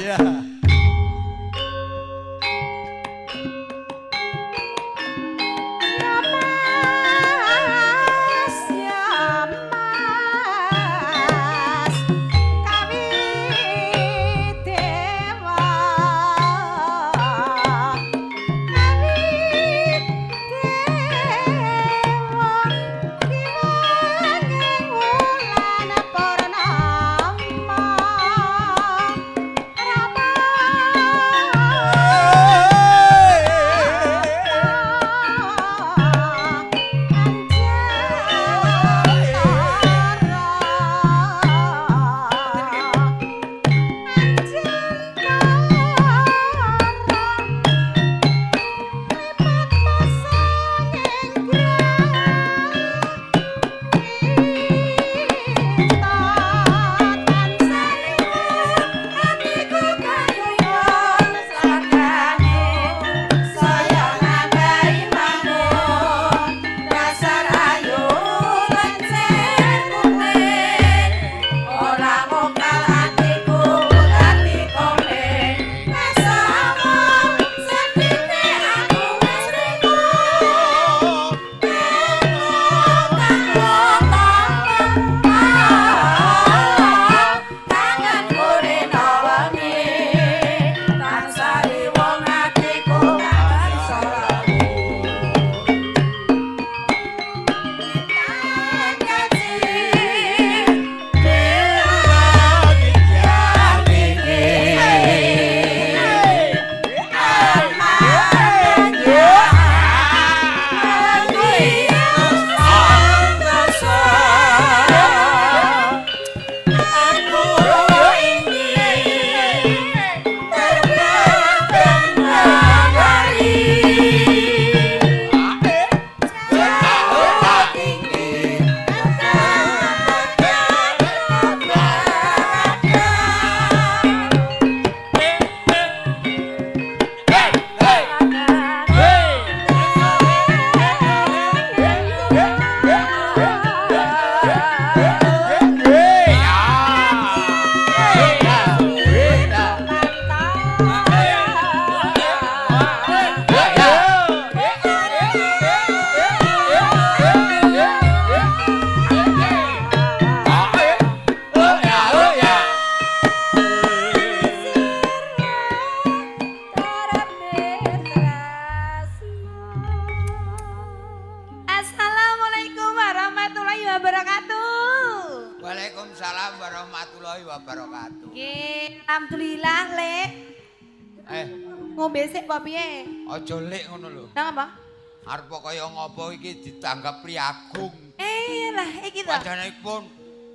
Iya. Ya Mas, ya Mas, kami dewa, kami dewa, kiwanging wulan purnama, Rama. Assalamualaikum warahmatullahi wabarakatuh. Waalaikumsalam warahmatullahi wabarakatuh. Nggih, alhamdulillah, Lek. Eh, Ngombe sik apa piye? Aja lek ngono lho. Nang apa? Arep kaya ngopo iki ditanggap priagung. Eh, lah iki to. Panjenenganipun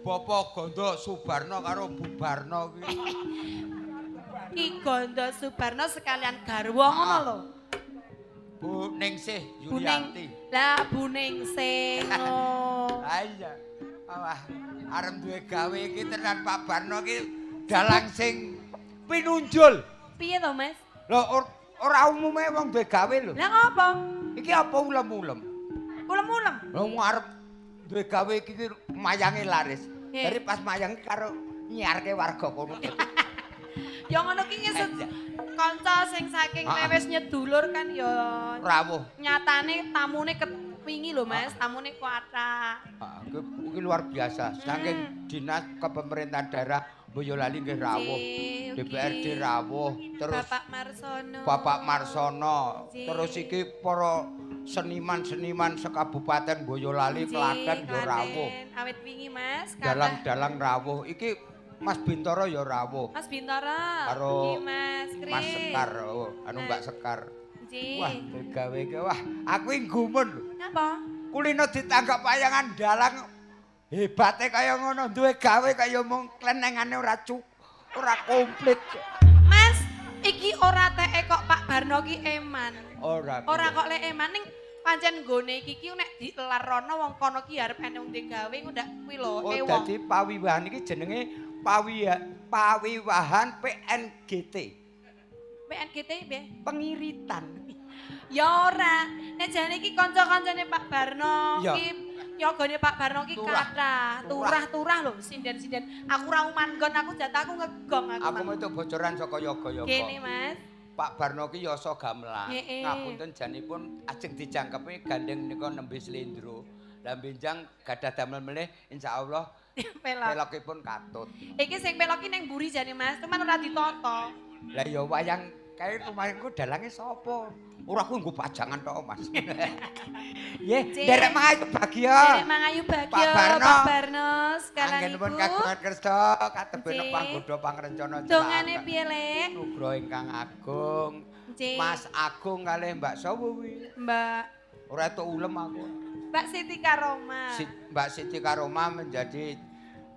Bapak Gondo Subarno karo Bu Barno kuwi. Ki Gondo Subarno sekalian garwa ngono lho. Bu Ningsih Bu Ning. Yulianti. Lah Bu Ningsih ngono. Ah iya. Wah, arep duwe gawe iki tenan Pak Barno iki dalang sing pinunjul. Piye to, Mas? Lho ora umume wong duwe gawe lho. Lah ngopo? Iki apa ulem-ulem? Ulem-ulem. Lho wong arep duwe gawe iki ki mayange laris. Eh. Dari pas mayange karo nyiarke warga kono. Ya ngono ki ngesut kanca sing saking mewes nyedulur kan ya Rawuh. Nyatane tamune kepingi lho, Mas, tamune kuatah. Heeh, iki luar biasa. Saking dinas kepemerintahan daerah Boyolali nggih rawuh. Nggih, DPRD ugi. Rawuh, terus Bapak Marsono. Bapak Marsono, terus iki para seniman-seniman sekabupaten Boyolali, Nggih, Klaten ya rawuh. Awit wingi, Mas, kathah. Dalang-dalang rawuh. Iki Mas Bintoro ya rawuh. Mas Bintoro. Karo Nggih, Mas Kris. Mas Sekar, oh, anu Mbak Sekar. Nggih. Wah, gawe iki wah, aku iki gumun lho. Napa? Kulino ditanggap wayangan dalang hebate kaya ngono, duwe gawe kaya mung klenengane ora cuk, ora komplit. Mas, iki ora teke kok Pak Barno ki eman. Ora. Ora kok lek eman ning pancen nggone iki ki nek dilarana wong kono ki arep eneng wong digawe ndak kuwi lho Oh, ewong. dadi pawiwahan iki jenenge pawiwahan PNGT. PNGT piye? Pengiritan. Ya ora. Nek jane iki kanca-kancane Pak Barno Iya. ki Yogane Pak Barno ki kathah, turah-turah lho sinden-sinden. Aku ora uman nggon, aku jatahku ngegong aku. Aku metu bocoran saka yoga-yoga. Kene, Mas. Pak Barno ki yasa gamelan. Ngapunten janipun ajeng dijangkepi gandeng nika nembe slendro. Lah benjang gadah damel melih insyaallah pelok. Pelokipun katut. Iki sing pelok ki ning mburi jane Mas, cuman ora ditata. Lah ya wayang kae lumayanku dalange sapa? Ora kuwi nggo pajangan tok Mas. Nggih, nderek mangayu bagya. Nderek mangayu bagya Pak Barno. Pak Barno sekalan Anggenipun iku. Kagungan kersa katebena panggodha pangrencana Dongane piye, Lek? Nugroho ingkang agung. Mas Agung kalih Mbak sapa kuwi? Mbak. Ora entuk ulem aku. Mbak Siti Karoma. Mbak Siti Karoma menjadi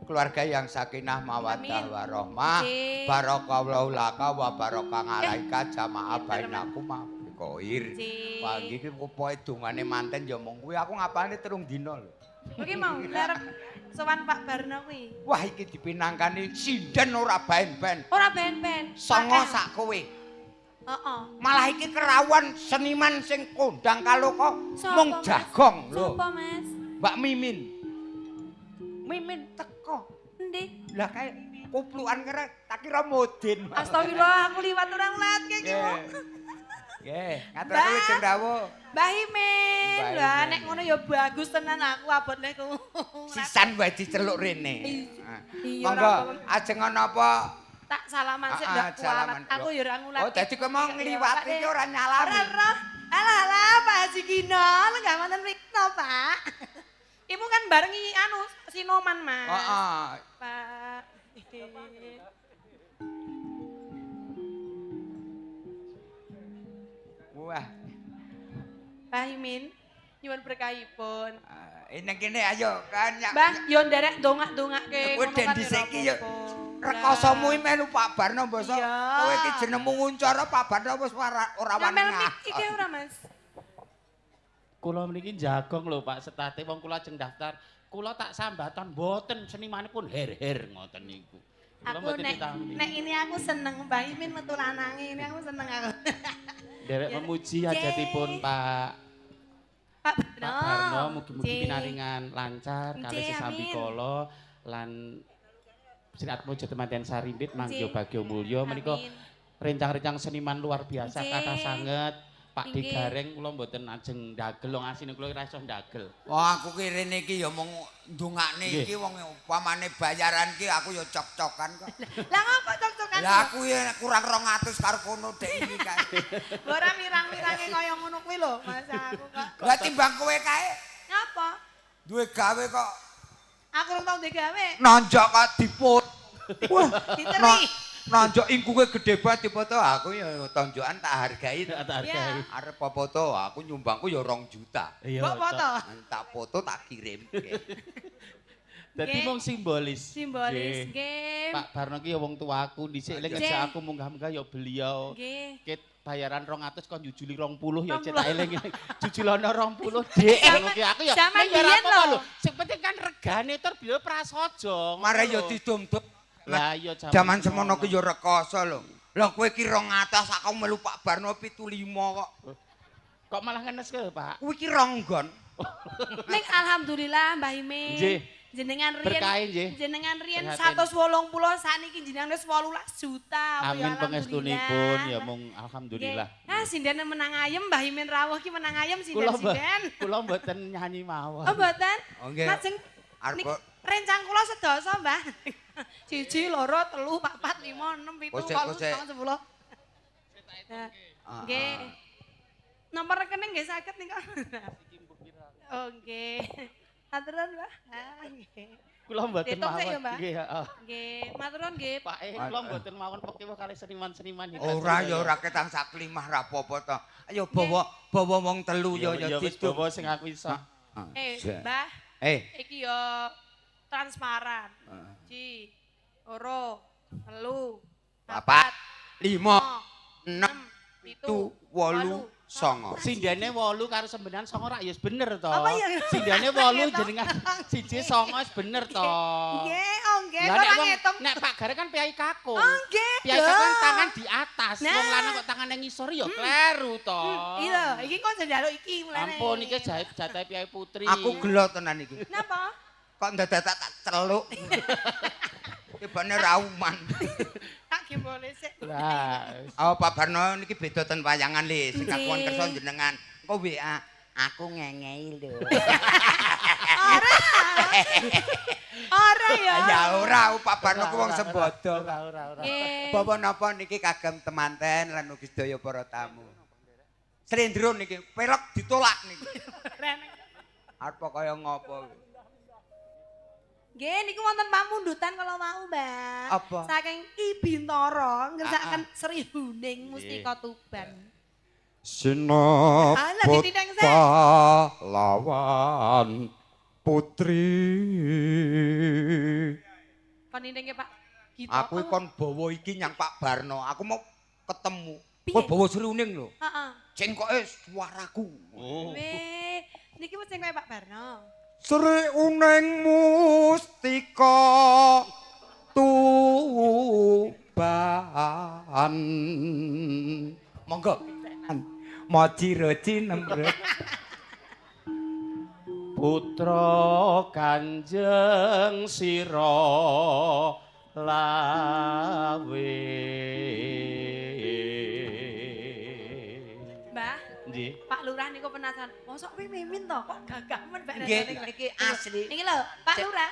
keluarga yang sakinah mawaddah warahmah. Barakallahu laka wa baraka alaika jama'a bainakum koir. Wah iki pokoke dongane manten ya mung kuwi aku ngapalne 3 dina lho. Kuwi mau arep sowan Pak Barno kuwi. Wah iki dipinangkani sinden ora ben-ben. Ora ben-ben. Songo sak kowe. Heeh. Malah iki kerawan seniman sing kondang kaloka mung jagong lho. Sapa Mas? Mbak Mimin. Mimin teko. Endi? Lah kae kuplukan kere tak kira modin. Astagfirullah aku liwat ora nglat kae iki. Nggih, ngaturaken wilujeng dawuh. Mbah Imin. Lah nek ngono ya bagus tenan aku abot lek ku. Sisan wae diceluk rene. Monggo, ajeng ana apa? Tak salaman sik ndak kualat. Aku ya ora ngulat. Oh, dadi kowe mau ngliwati iki ora nyalami. Ora ora. Alah alah Pak Haji Gino, lenggah wonten mriki to, Pak. Ibu kan barengi anu sinoman, Mas. Heeh. Pak. Wah. Mbah Imin, nyuwun berkahipun. Ning kene ayo kan. Mbah, yo nderek dongak-dongake. Kowe den dhisik iki yo. Rekosomu melu Pak Barno basa. Kowe iki jenengmu nguncara Pak Barno wis ora wani. Nyamel mik iki ora, Mas? Kula mriki jagong lho Pak Setate wong kula ajeng daftar. Kula tak sambatan mboten senimanipun her-her ngoten niku. Aku nek ini aku seneng Mbah Imin metu lanange ini aku seneng aku. Nderek memuji hajatipun Pak Pak Barno mugi-mugi pinaringan lancar kalih sesambi kala lan Sri Atmojo Temanten Sarimbit mangga bagya mulya menika rencang-rencang seniman luar biasa kathah sanget. Pak D Gareng kula mboten ajeng ndagel wong asine kula ora iso ndagel. Wah aku ki rene iki ya mung ndongakne iki wong upamane bayaran ki aku ya cok-cokan kok. Lah ngopo cok-cokan? Lah aku ya kurang 200 karo kono dek iki kae. Ora mirang-mirange kaya ngono kuwi lho Mas aku kok. Lah timbang kowe kae. Ngapa? Duwe gawe kok. Aku rung tau duwe gawe. Nonjok kok dipot. Wah, diteri. Nonjok ingkuke gede banget dipoto aku ya tonjokan tak hargai. Tak hargai. Arep apa foto aku nyumbangku ya 2 juta. Mbok foto. Tak foto tak kirim. Dadi mung simbolis. Simbolis nggih. Pak Barno ki ya wong tuaku dhisik lek ngejak aku munggah-munggah ya beliau. Nggih. Ket bayaran 200 kon jujuli 20 ya cetak eling. Jujulono 20 Dik. Ngono ki aku ya ora apa-apa lho. Sing penting kan regane tur beliau prasaja. Mare ya didum-dum. Lah iya jaman semono ki ya rekoso lho. Lah kowe ki 200 aku melu Pak Barno 75 kok. Kok malah ngenes ke, Pak? Kuwi ki rong nggon. Ning alhamdulillah Mbah Imin. Nggih. Jenengan riyen jenengan riyen 180 sakniki jenengan wis 18 juta. Amin pangestunipun ya mung alhamdulillah. Ah sinden menang ayem Mbah Imin rawuh ki menang ayem sinden-sinden. Kula mboten nyanyi mawon. Oh mboten. Oh nggih. Lajeng rencang kula sedasa Mbah. 1 2 3 4 5 6 7 8 9 10. Nggih. Nomor rekening nggih saged nika. Oh nggih. Matur nuwun, Mbah. Nggih. Kula mboten mawon. Nggih, heeh. Nggih, matur nuwun nggih. Pak kula mboten mawon pekewuh kalih seniman-seniman hebat. Ora ya ora ketang sak limah ra apa-apa to. Ayo bawa wong telu ya ya wis bawa sing aku iso. Mbah. Iki ya transparan. 1 2 3 4 5 6 7 8 9. Sindene 8 karo sembenan 9 rak ya bener to. Apa ya? Sindene 8 jenengan siji 9 wis bener to. Nggih, oh nggih, Lah ora nek wong ngitung. nek Pak Gareng kan piyai kakung. Oh nggih. Piyai kakung tangan di atas, Nah. wong lanang kok tangane ngisor ya kleru to. Iya, iki kok njaluk iki mulane. Ampun iki jatahe piyai putri. Aku gelo tenan iki. Napa? Kok ndadak tak celuk. Tibane rauman. Tak gembole sik. Lah, Oh Pak Barno niki beda ten wayangan le, sing kakuan Nggih. kersa jenengan. Engko WA aku ngengei lho. Ora. Ora ya. Ya ora, Pak Barno ku wong sembodo. Ora ora ora. Nggih. Bapak napa niki kagem temanten lan ugi sedaya para tamu. Slendro niki pelek ditolak niki. Arep kaya ngopo? Nggih, niku wonten pamundutan kala wau, Mbak. Apa? Saking Ki Bintara ngersakaken Sri Huning Mustika Tuban. Sinebut pahlawan putri. Kon nindengke Pak Gito. Aku kon bawa iki nyang Pak Barno. Aku mau ketemu. Piye? Kowe bawa Sri Huning lho. Heeh. Cengkoke suaraku. Oh. Weh, niki wis cengkoke Pak Barno. Sri Uning Mustika Tuban. Monggo. Moji roji nembrut. Putra Kanjeng Sira Lawe. Mbah, Nggih. Pak Lurah niku penasaran. Mosok kuwi mimin to kok gagah men Mbak Nggih, niki asli. Niki lho, Pak Lurah.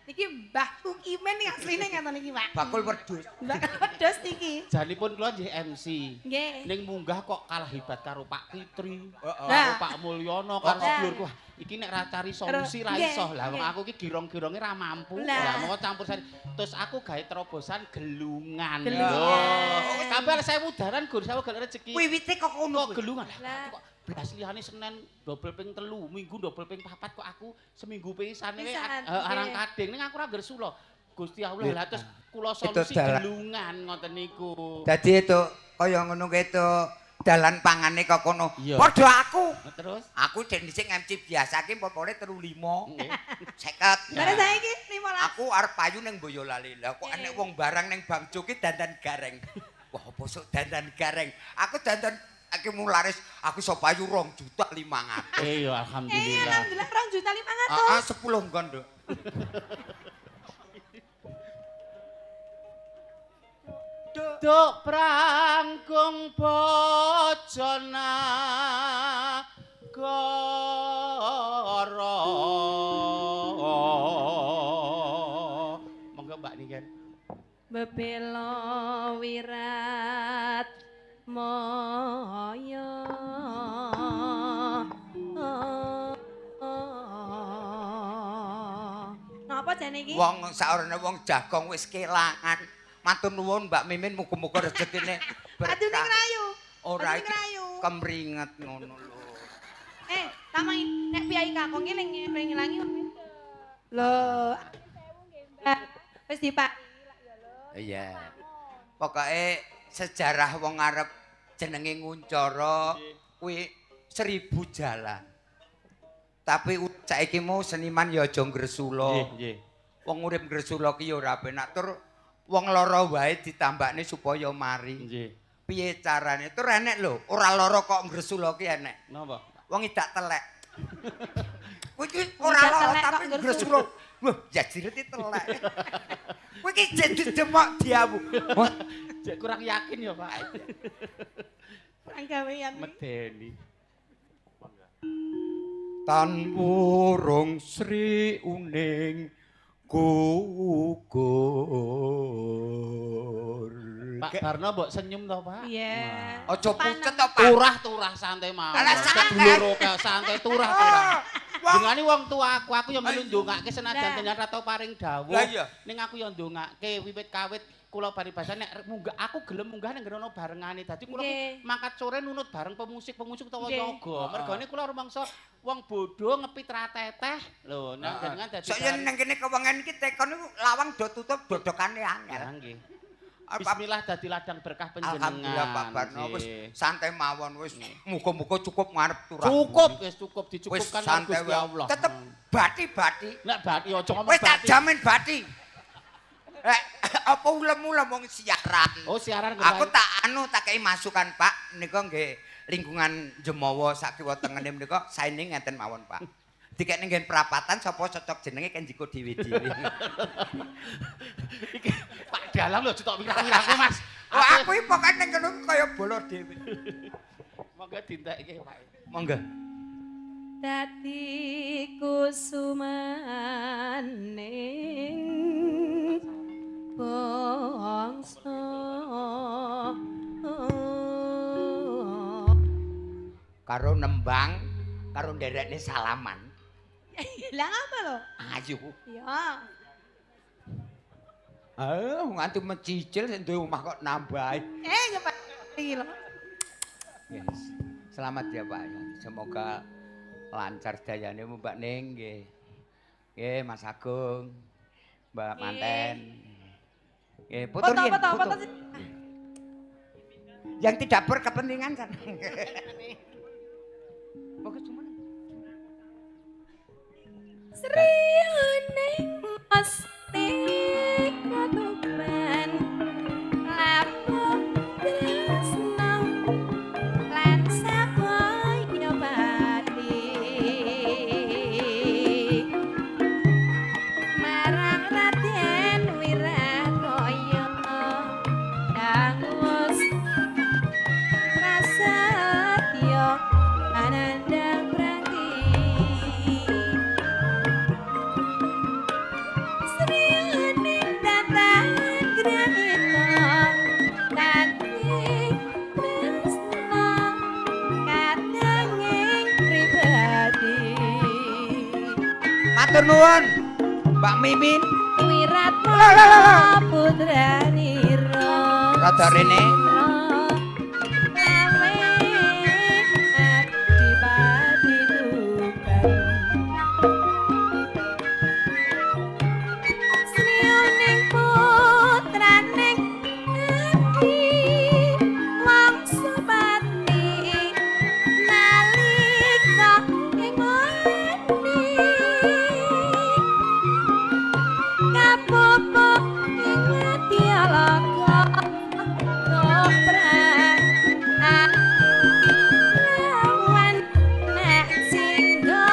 Niki Mbah Tukimen nih asline ngeten niki, Pak. Bakul wedhus. Mbah wedhus niki. Janipun kula nggih MC. Nggih. Ning munggah kok kalah hebat karo Pak Fitri, Heeh. karo Pak Mulyono, karo Nah. sedulurku. Wah, iki nek ra cari solusi ra Nggih, iso. Lah wong nggih. aku iki girong-gironge ra mampu. Lah. Lah mongko campur sari. Terus aku gawe terobosan gelungan. Gelungan. Lho, Kabeh 1000 daran gur 1000 golek rezeki. Wiwite kok ngono Kok gelungan lah. Lah. Aku kok blas liyane Senin dobel ping 3, Minggu dobel ping 4 kok aku seminggu pisan iki Pisan, arang nggih. kading ning aku ora gresula. Gusti Allah lah terus kula Itu solusi dalan. gelungan ngoten niku. Dadi itu kaya ngono kuwi itu dalan pangane kok kono. Iya. Padha aku. Terus Aku jek dhisik MC biasa ki popone 35. nggih. 50. Bare saiki 15. Aku arep payu ning Boyolali. Lah kok enek wong barang ning Bangjo ki dandan gareng. Wah, apa sok dandan gareng? Aku dandan iki mularis aku iso payu 2.500.000. Iya alhamdulillah. Alhamdulillah 2.500.000. Heeh, 10 nggon, Nduk. Duk prangkung bojona goro. Monggo Mbak Niken. Bebelo wirat moyo. Napa jane iki? Wong saorone wong jagong wis kelangan. Matur nuwun Mbak Mimin muga-muga rezekine Adune berkah. ngrayu. Ora Adune iki ngrayu. kemringet ngono lho. Tamangi nek piyai kakung ki ning ngilangi wong wedok. Lho, Mbak. Wis dipak. Iya. Pokoke sejarah wong arep jenenge nguncara kuwi 1000 jalan. Tapi saiki mau seniman ya aja ngresula. Nggih, nggih. Wong urip ngresula ki ya ora penak tur wong lara wae ditambakne supaya mari. Nggih. Piye carane? Tur enek lho, ora lara kok ngresula ki enek. Napa? Wong idak telek. Kuwi ki ora Idak lara telek tapi kok ngresula. Wah, jajire telek. Kuwi ki jek didemok diawu. Wah, Jek kurang yakin ya, Pak. Kurang gawean. Medeni. Tan wurung Sri Uning gugur. Pak Barno mbok senyum to, Pak? Iya. Aja pucet to, Pak. Turah-turah santai mawon. Alah, santai. Sedulur oke, santai turah-turah. Wong Dungane wong tua aku, aku ya melu ndongake senajan Lah. tenan ra tau paring dawuh. Lah iya. Ning aku ya ndongake wiwit kawit kula paribasan nek munggah aku gelem munggah ning ngene ana barengane. Dadi kula ki mangkat sore nunut bareng pemusik-pemusik utawa yoga. Mergane kula rumangsa wong bodho ngepit ra teteh. Lho, nek jenengan dadi Sok yen nang kene kewengen iki tekon iku lawang do tutup dodokane angel. Lah nggih. Bismillah dadi ladang berkah panjenengan. Alhamdulillah Pak Barno wis santai mawon wis muga-muga cukup ngarep turah. Cukup wis cukup Wis dicukupkan karo santai Gusti Allah. Tetep bati-bati. Nek bati aja ngomong Wis tak bati. jamin bati. Apa ulem-ulem wong siaran. Oh siaran Aku tak anu tak kei masukan Pak nika nggih lingkungan Jemowo sakiwa tengene menika saene ngenten mawon Pak. Dikekne nggen perapatan sapa cocok jenenge ken jiko dhewe-dhewe. Iki Pak Dalang lho cetok wirang-wirangke Mas. Wah aku iki pokoke ning kono kaya bolo dhewe. Monggo dintekke Pak. Monggo. Dadi kusumaning bangsa. Karo nembang, karo nderekne salaman. Lah apa lho? Ayo. Iya. Ah, nganti mencicil sing duwe omah kok nambahi. Ya Pak iki lho. Yes. Selamat ya Pak. Semoga lancar dayane Mbak Ning nggih. Nggih Mas Agung. Mbak Manten. Nggih, foto riyin, Foto, foto. foto. Yang tidak berkepentingan kan. Oke, cuman. Sri uning mustika Tuban labuh tresna lan sabaya pati marang Raden Wiratoya kang wis prasetya anandang prati. Sri uning tatan grahita tati tresna katenging pribadi. Matur nuwun Mbak Mimin. Wiratmaya putranira Rada rene. Gawe adipati Tuban. Sri uning putraning adi Wangsapati nalika ing wani kapopo ing Madyaloka perang lawan nak singga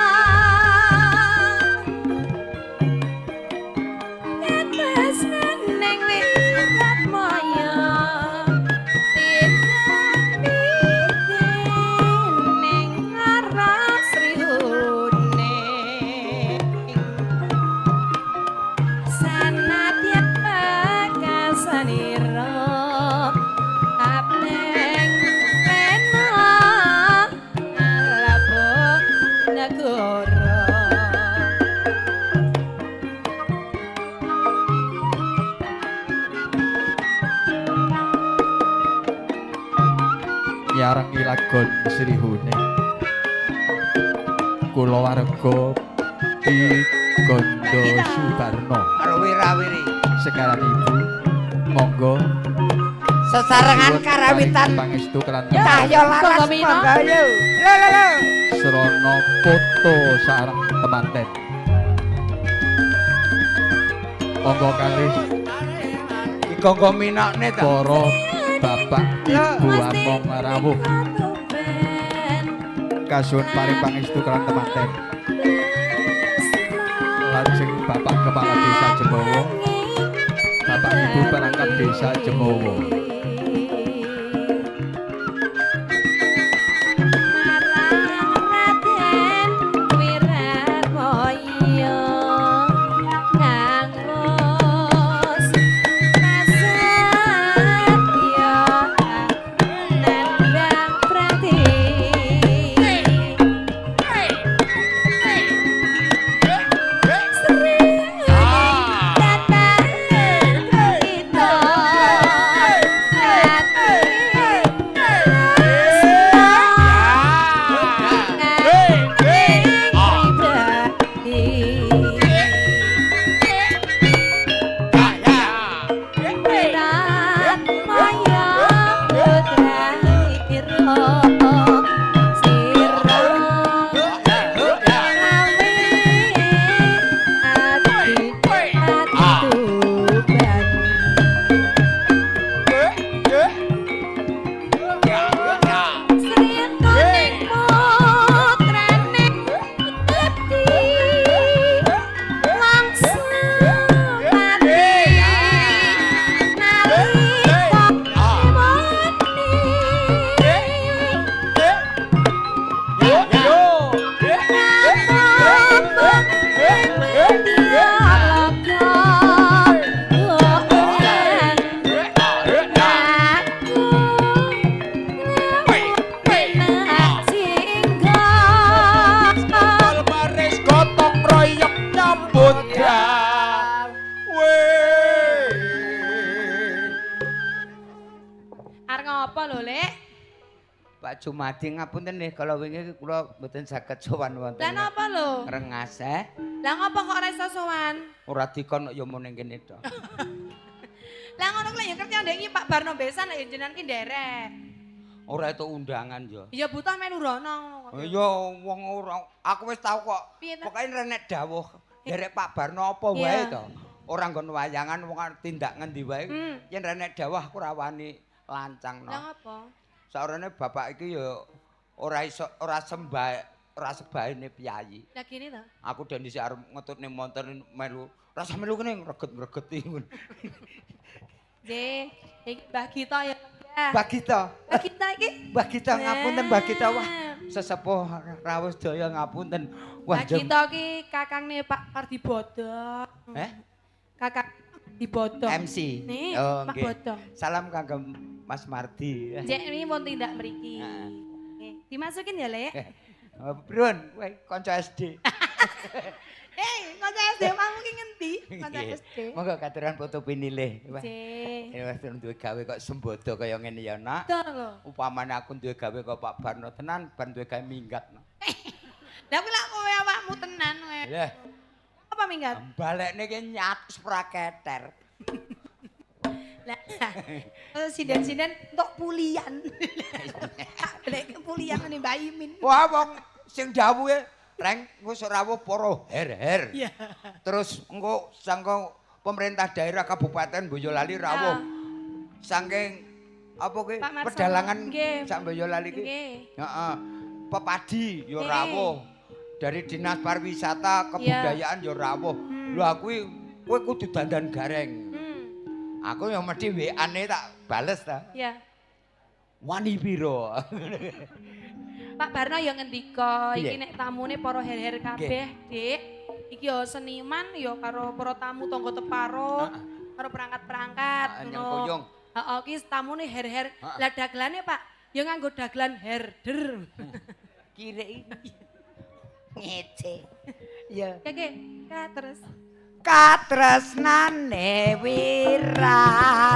katresnaning Wiratmaya tinampi lara Sri Uning. Sanadyan pekasanira abneng pena labuh negara. Nyarengi lagon Sri Huning. Kulawarga Ki Gondo Subarno. Karo wirawiri. Sekarang ibu monggo Sesarengan nyuwun karawitan paring pangestu kelan Cahya Laras Monggo, Mino. monggo yo. Lho lho lho. srana foto sareng temanten. Monggo kalih Dikongko minokne ta. para bapak ibu among rawuh kasuwun paring pangestu kelan temanten. Lajeng Bapak Kepala Desa Jemowo, Bapak Ibu perangkat Desa Jemowo. Marang Raden Wiratmaya kang wis prasetya nandhang prati. Sri uning tatan kita. Sri Kuning putrane dadi langsung mati nalika mati. Palmares gotong royong nyambut gawe. Arep ngopo lho, Lek? Pak Jumadi ngapunten nggih kala wingi kula mboten saged sowan wonten. Lah napa lho? Rengas eh. Lah ngopo kok ora iso sowan? Ora dikon kok ya mung ning kene to. Lah ngono kuwi ya ngerti ndek iki Pak Barno besan lek jenengan ki nderek. Ora itu undangan ya. Ya butuh melu rono ngono kok. Ya wong ora aku wis tau kok. Piye ta? Pokoke renek dawuh nderek Pak Barno apa wae Iya. to. Ora nggon wayangan wong arep tindak ngendi wae. Hmm. Yen renek dawuh aku ora wani lancangno. Lah ngopo? Saurane bapak iki ya ora iso ora sembah ora sebaene piyayi. Lah gini to. Aku dan dhisik arep ngetutne montor melu. Rasa melu kene ngreget-ngregeti ngono. Nggih, iki Mbah Gita ya. Mbah Gita, Mbah Gita iki. Mbah Gita ngapunten Mbah Gita wah sesepuh rawuh sedaya ngapunten. Wah Mbah Gita iki kakangne Pak Pardi Bodong. Eh? Kakak di Bodong. MC. Nih, Oh, Pak nggih. Bodong. Salam kagem Mas Mardi. Jek ini pun tindak mriki. Heeh. Nggih, dimasukin ya, Lek. Oh, Prun, kowe kanca SD. Kanca SD kamu ki ngendi? Kanca Nggih. SD. Monggo katuran foto pinilih. Wah. Nggih. Ini wis duwe gawe kok sembodo kaya ngene ya, Nak. Betul lho. Upamane aku duwe gawe kok Pak Barno tenan, ban duwe gawe minggat. Nak. Lah kuwi lak kowe awakmu tenan kowe. Lah, Apa minggat? balekne ki nyatus praketer. Lah, sinden-sinden untuk pulian. Tak belekke pulian ngene Mbak Imin. Wah, wong sing dawuhe reng wis rawuh para her-her. Iya. Terus engko sangka pemerintah daerah Kabupaten Boyolali rawuh. Saking apa kuwi Pak Marsono. pedalangan Nggih. sak Boyolali ki. Nggih. Heeh. Pepadi ya Nggih. rawuh. Dari Dinas Pariwisata Kebudayaan ya rawuh. Lho aku kowe kudu dandan gareng. Hmm. Aku yang mesti WA-ne tak bales ta. Ya. Wani piro? Pak Barno ya ngendika, iki Piye? nek tamune para her-her kabeh, Dik. Iki ya seniman ya karo para tamu tangga teparo, karo perangkat-perangkat Heeh, ngono. nyengkuyung. Heeh, iki tamune her-her. Heeh. Lah dagelane, Pak, ya nganggo dagelan herder. Kire iki. Ngece. Ya. Oke, ka terus. Katresnane Wiratmaya.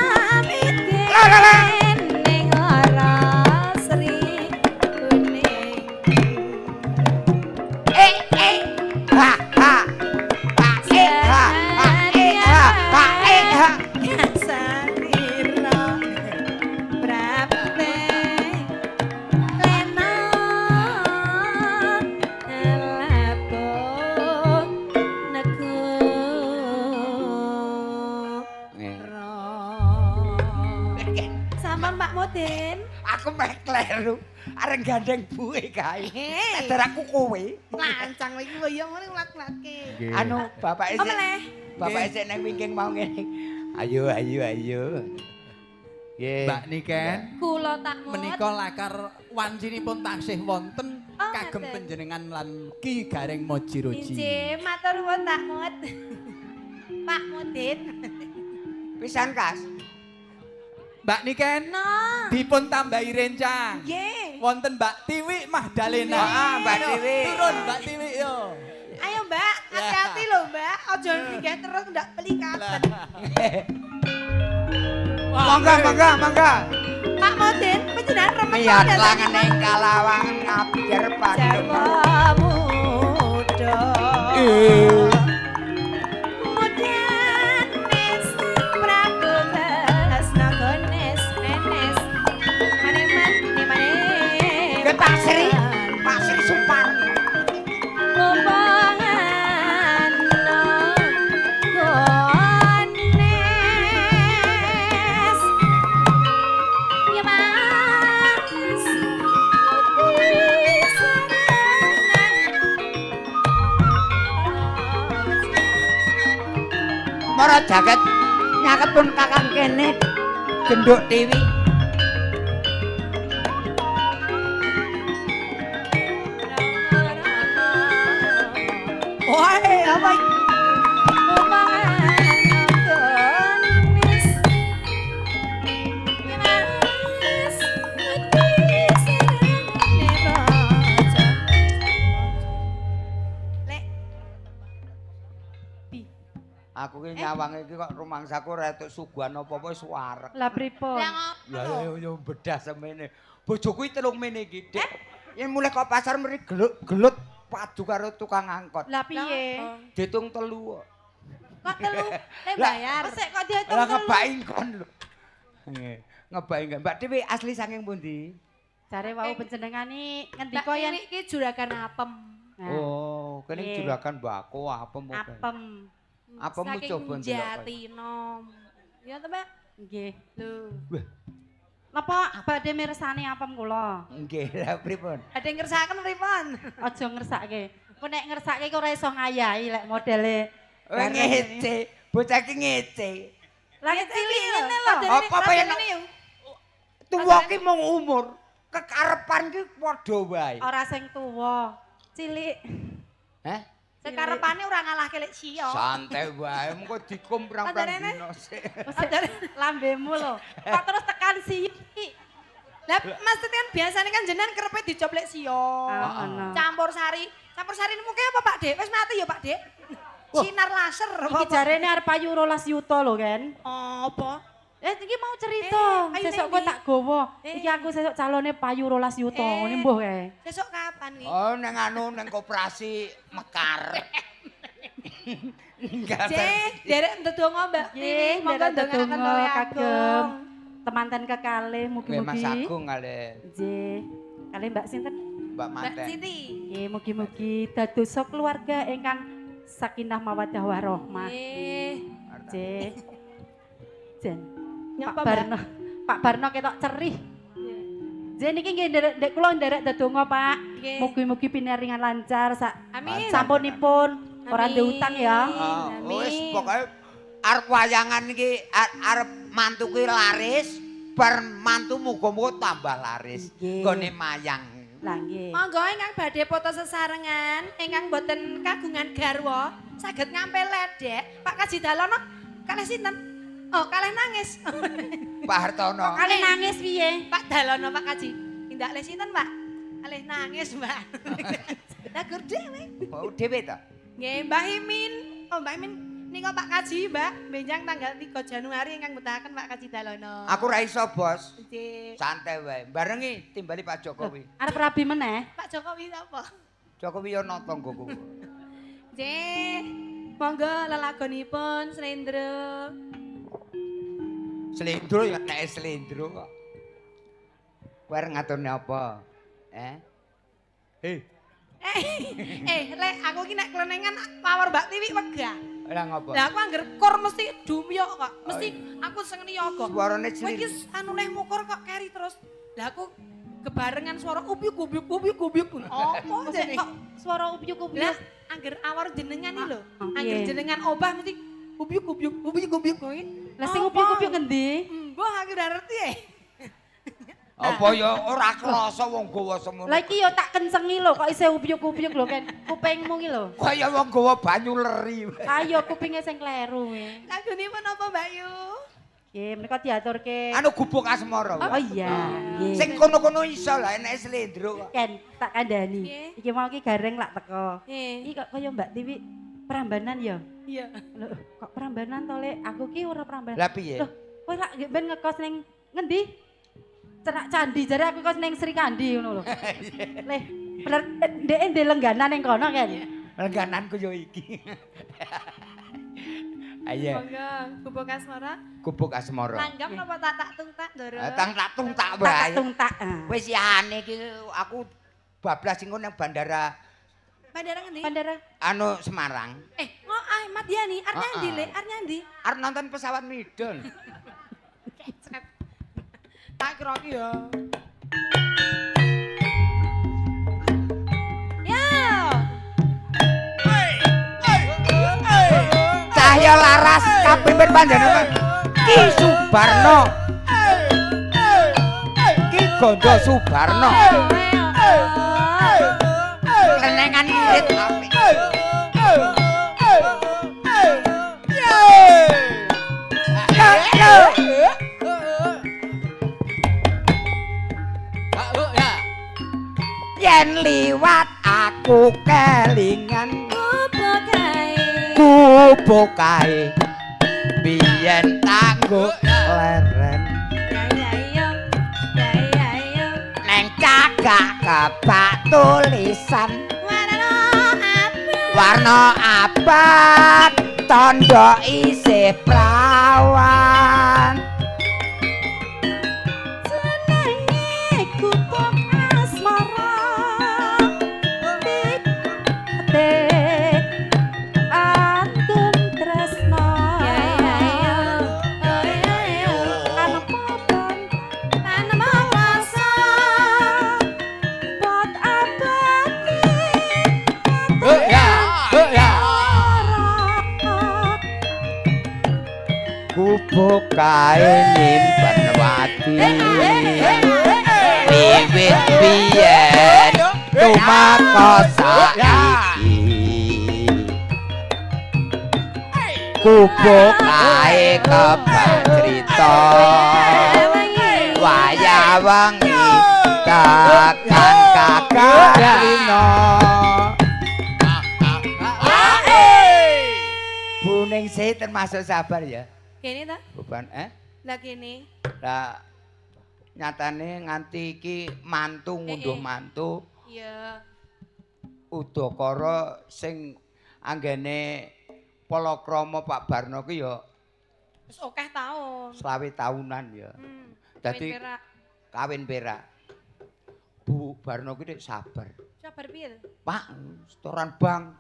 Tinamite ning ora sri kuning. Eh eh ha ha. Ha eh ha ha eh ha ha eh ha. Salira prapte lena lapo negara. Sampun Pak Mudin. Aku meh kleru. Areng gandeng buwe kae. Hei. Sadar aku kowe. Lancang iki lho ya ngene nglat-nglatke. Anu bapake Apa sik leh? bapake sik nang wingking mau ngene. Ayo ayo ayo. Nggih. Mbak Niken, Kula tak mut. menika lakar wancinipun taksih wonten Oh, kagem ngaten. panjenengan lan Ki Gareng Mojiroji. Injih, matur nuwun tak mut. Pak Mudin. Pisan kas. Mbak Niken, Nah. dipun tambahi rencang. Nggih. Wonten Mbak Tiwi Mahdalena. Ah, Mbak Tiwi. Turun Mbak Tiwi yo. Ayo Mbak, hati-hati lho Mbak. Aja minggah terus ndak pelikaten. Monggo monggo monggo. Pak Mudin, panjenengan remen Miyat langen ing kalawangan ngabjer pademan. Jawa muda. Mudan mes Prabu Kresna Ganes Menes. Mane mane mane. Ke Pak Sri, Pak Sri Suparno. Lupangan Asmara jagat nyaket pun kakang kene genduk Dewi. Wah, apa iki? Lek, Aku ki nyawang iki kok rumangsaku ora entuk suguhan apa-apa wis wareg. Lah pripun? Lah Lah yo yo bedah semene. Bojoku iki telung mene iki, Dik. Yen mulih kok pasar mrene gelut padu karo tukang angkot. Lah piye? Ditung telu kok. Kok telu? Lek Lah, bayar. Sik kok dihitung Lah telu. ngebaki kon lho. Nggih, ngebaki kon. Mbak Dewi asli saking pundi? Jare wau panjenengane Mbak ngendika yen Dewi iki juragan apem. Nah, Oh, kene Nggih. juragan mbako apem apa? apem. Apem Saking coba ndelok. Jatinom. Ya to, Mbak? Nggih. Lho. Wah. Napa badhe mirsani apem kula? Nggih, lah pripun? Ada yang ngersakaken pripun? Aja ngersake. Ku nek ngersake kok ora iso ngayahi lek modele. Oh, ngece. Bocah iki ngece. Lah cilik ngene lho. Apa-apa yang tuwa ki mung umur, kekarepan ki padha wae. Ora sing tuwa, cilik. Heh? Sekarepane ora ngalahke lek siyo. Santai wae, mengko dikum prang-prang dino sik. Lambemu lho. Kok terus tekan siji. Lah Mas kan biasanya kan jenengan kerepe dicoplek siyo. Ah, ngono. Campur sari. Campur sari niku apa Pak Dek? Wis mati ya Pak Dek. Sinar laser Iki apa? jarene arep payu 12 yuta lho, Ken. Apa? Iki mau cerita. Ayo Sesuk neng kowe ndi? tak gawa. Eh. Iki aku sesuk calone payu 12 yuta. Ngene mbuh kae. Sesuk kapan wi? Oh, neng anu neng koperasi Mekar. Enggak. Cek, derek ndedonga Mbak Nggih, Tiwi, monggo nderek ndongaaken ndedonga oleh kagem Agung. temanten kekalih Nggih mugi-mugi. Mas Agung kalih Nggih. Kalih Mbak sinten? Mbak Mbak Manten. Siti. Nggih, mugi-mugi dadosa keluarga ingkang sakinah mawaddah warahmah. Nggih. Nggih. Jen. Pak Nyapa, Mbak? Barno. Pak Barno ketok cerih. Nggih niki nggih nderek ndek kula nderek ndedonga, Pak. Nggih. Mugi-mugi pinaringan lancar sak Amin. sampunipun ora Amin. ndek utang ya. Ah, wis Amin. pokoke arep wayangan iki arep mantu kuwi laris, bar mantu muga-muga tambah laris. Nggih. Nggone mayang. Lah nggih. Monggo ingkang badhe foto sesarengan, ingkang boten kagungan garwa, saged ngampil ledek. Pak Kaji Dalono kalih sinten? Oh, kalih nangis. Pak Hartono. Kalih nangis piye? Pak Dalono Pak Kaji. Tindak leh sinten, Pak? Kalih nangis, Mbak. Lah gur dhewe. Oh, dhewe ta? Nggih, Mbah Imin. Oh, Mbah Imin nika Pak Kaji, Mbak, benjang tanggal 3 Januari ingkang mbetahaken Pak Kaji Dalono. Aku ra iso, Bos. Nggih. Santai wae. Barengi timbali Pak Jokowi. Arep rabi meneh. Pak Jokowi sapa? Jokowi yo nata nggoku. Nggih. Monggo lelagonipun Slendro. Slendro ya nek slendro kok. Kowe arep ngaturne apa? Eh? Hei, Lek aku ki nek klenengan power Mbak Tiwi wegah. ora ngopo? Lah aku angger kor mesti dumyok kok. Mesti aku seneng yoga. Suarane Kowe iki slendro. anu neh mukur kok keri terus. Lah aku kebarengan suara ubyuk ubyuk ubyuk ubyuk. Apa jane? Kok suara ubyuk-ubyuk? Lah angger awar jenengan iki lho. Ah, Angger piye? jenengan obah mesti ubyuk ubyuk ubyuk ubyuk kowe. Lah sing ubyuk-ubyuk ngendi? Mbah aku ora ngerti e. Apa ya ora krasa wong gawa semono. Lah iki ya tak kencengi lho kok isih ubyuk-ubyuk lho Ken. Kupingmu ki lho. Kaya wong gawa banyu leri. Ayo kupinge sing kleru kowe. Lagunipun apa Mbak Yu? Nggih, menika diaturke. Anu gubuk asmara. Oh iya, nggih. Sing kono-kono iso lah enek slendro kok. Ken, tak kandhani. Nggih. Iki mau ki gareng lak teko. Nggih. Iki kok kaya Mbak Tiwi Prambanan ya? Iya. Lho, kok Prambanan to, Lek? Aku ki ora Prambanan. Lah piye? Loh, kowe lak nggih ben ngekos ning ngendi? Cerak candi, jare aku kos ning Sri Kandi ngono lho. Leh, bener ndeke ndek lengganan ning kono kan? Lenggananku yo iki. Ayo, Monggo gubuk asmara. gubuk asmara. Langgam napa tak tak tung tak Ndoro? Tang tak tung tak Tak wae. tung tak. Ah. Wis yane iki aku bablas sing nang bandara Bandara ngendi? Bandara anu Semarang. Ngo ah Madiani, arep nyandi Ah, ah. Le, arep nyandi. Arep nonton pesawat midun. Kecret. Tak kira ki ya. Ya. Cahya Jaya Laras kapimpin panjenengan Ki Subarno. Ki Gondo Subarno. Klenengan irit apik. Yen liwat aku kelingan kubukae biyen tanggo leren neng cagak kebak tulisan warna abang tondo isih prawan. Jenenge gubuk asmara pite andum tresna tanpa rasa pot abadi. Kubukae nyimpen wati wiwit biyen tumeka saiki. Kubukae kebak crita wayah wengi tekan kakarina. Bu Ningsih termasuk sabar ya. Kene ta? Bukan Lah kene. Lah nyatane nganti iki mantu ngunduh mantu. Iya. Udakara sing anggene palakrama Pak Barno ki ya wis akeh taun. 20 tahunan ya. Dadi kawin perak. Bu Barno ki nek sabar. Sabar piye? Pak, setoran bank.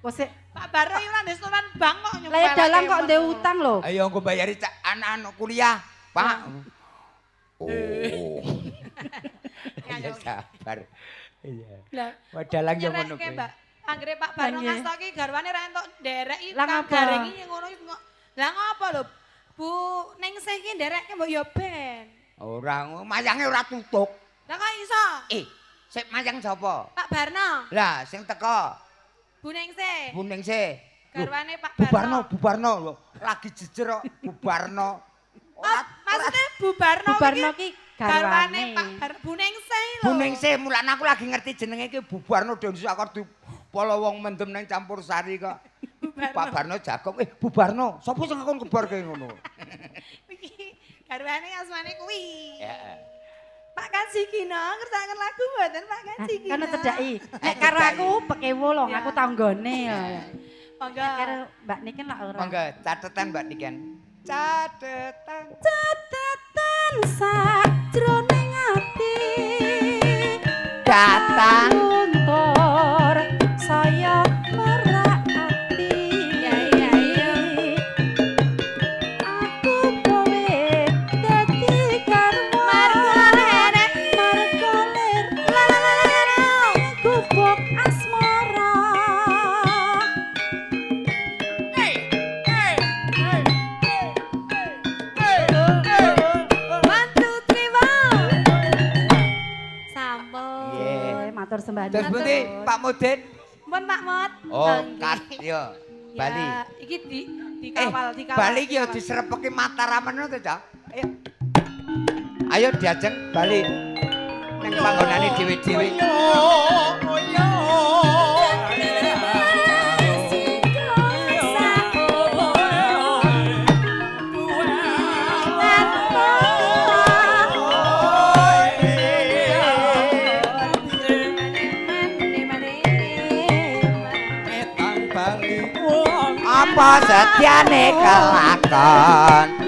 Kok Pak Barno iki ora ndek setoran bank kok nyumpel. Lah dalang kok ndek utang lho. Ayo engko bayari anak-anak kuliah, Pak. Oh. Ya sabar. Iya. Lah, dalang yo ngono kuwi. Anggere Pak Barno ngasto iki garwane ra entuk nderek iki kang garing iki ngono iki. Lah ngopo lho? Bu Ningsih iki nderekke mbok yo ben. Ora, mayange ora tutuk. Lah kok iso? Sik mayang sapa? Pak Barno. Lah sing teko Bu Ningsih. Bu Ningsih. Garwane Pak Barno. Bu Barno lho, lagi jejer kok Bu Barno. Ora, maksudnya Bu Barno Bu Barno ki garwane Pak Bu Ningsih lho. Bu Ningsih, mulane aku lagi ngerti jenenge iki Bu Barno den sakor di polo wong mendem nang campur sari kok. Pak Barno jagong, Bu Barno, sapa sing ngakon kebarke ngono? Iki garwane asmane kuwi. Heeh. Pak Kaji Gino ngersakaken lagu mboten Pak Kaji Gino. Kono cedhaki. Nek karo aku pekewo lho, aku tanggane. Monggo. Karo Mbak Niken lak ora. Monggo, catetan Mbak Niken. Catetan. Catetan sajroning ati. Datang luntur saya merak ati. Ya ya ya. Aku kowe dadi garwa. Margo ler La la la la la. Gubuk asmara. One, two, three, four. Sampun. Nggih. Matur sembah Terus pundi Pak Mudin? Mpun Pak Mut. Oh, kat yo. Bali. Ya, iki di dikawal, dikawal. Bali iki yo diserepeki Mataraman ngono to, Cak. Ayo. Ayo diajeng Bali. Nang panggonane dhewe-dhewe. Apa setiane kelakon?